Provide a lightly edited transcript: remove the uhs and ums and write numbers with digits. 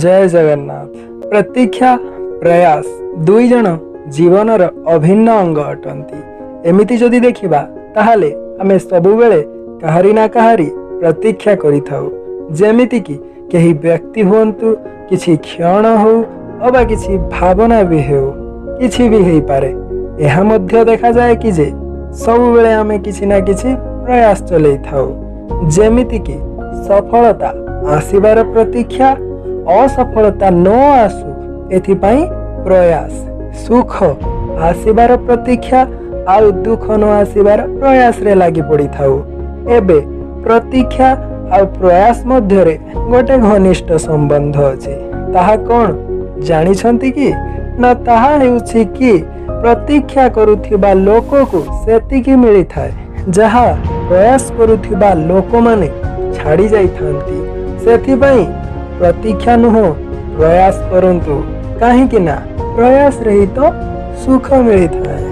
ଜୟ ଜଗନ୍ନାଥ। ପ୍ରତୀକ୍ଷା, ପ୍ରୟାସ ଦୁଇ ଜଣ ଜୀବନର ଅଭିନ୍ନ ଅଙ୍ଗ ଅଟନ୍ତି। ଏମିତି ଯଦି ଦେଖିବା, ତାହେଲେ ଆମେ ସବୁବେଳେ କାହାରି ନା କାହାରି ପ୍ରତୀକ୍ଷା କରିଥାଉ। ଯେମିତିକି କେହି ବ୍ୟକ୍ତି ହୁଅନ୍ତୁ, କିଛି କ୍ଷଣ ହଉ ଅବା କିଛି ଭାବନା ବି ହେଉ, କିଛି ବି ହେଇପାରେ। ଏହା ମଧ୍ୟ ଦେଖାଯାଏ କି ଯେ ସବୁବେଳେ ଆମେ କିଛି ନା କିଛି ପ୍ରୟାସ ଚଲେଇଥାଉ। ଯେମିତିକି ସଫଳତା ଆସିବାର ପ୍ରତୀକ୍ଷା, ଅସଫଳତା ନ ଆସୁ ଏଥିପାଇଁ ପ୍ରୟାସ, ସୁଖ ଆସିବାର ପ୍ରତୀକ୍ଷା ଆଉ ଦୁଃଖ ନ ଆସିବାର ପ୍ରୟାସରେ ଲାଗି ପଡ଼ିଥାଉ। ଏବେ ପ୍ରତୀକ୍ଷା ଆଉ ପ୍ରୟାସ ମଧ୍ୟରେ ଗୋଟେ ଘନିଷ୍ଠ ସମ୍ବନ୍ଧ ଅଛି। ତାହା କ'ଣ ଜାଣିଛନ୍ତି କି ନା? ତାହା ହେଉଛି କି ପ୍ରତୀକ୍ଷା କରୁଥିବା ଲୋକକୁ ସେତିକି ମିଳିଥାଏ, ଯାହା ପ୍ରୟାସ କରୁଥିବା ଲୋକମାନେ ଛାଡ଼ି ଯାଇଥାନ୍ତି। ସେଥିପାଇଁ ପ୍ରତୀକ୍ଷା ନୁହଁ, ପ୍ରୟାସ କରନ୍ତୁ, କାହିଁକି ନା ପ୍ରୟାସରେ ହିଁ ତ ସୁଖ ମିଳିଥାଏ।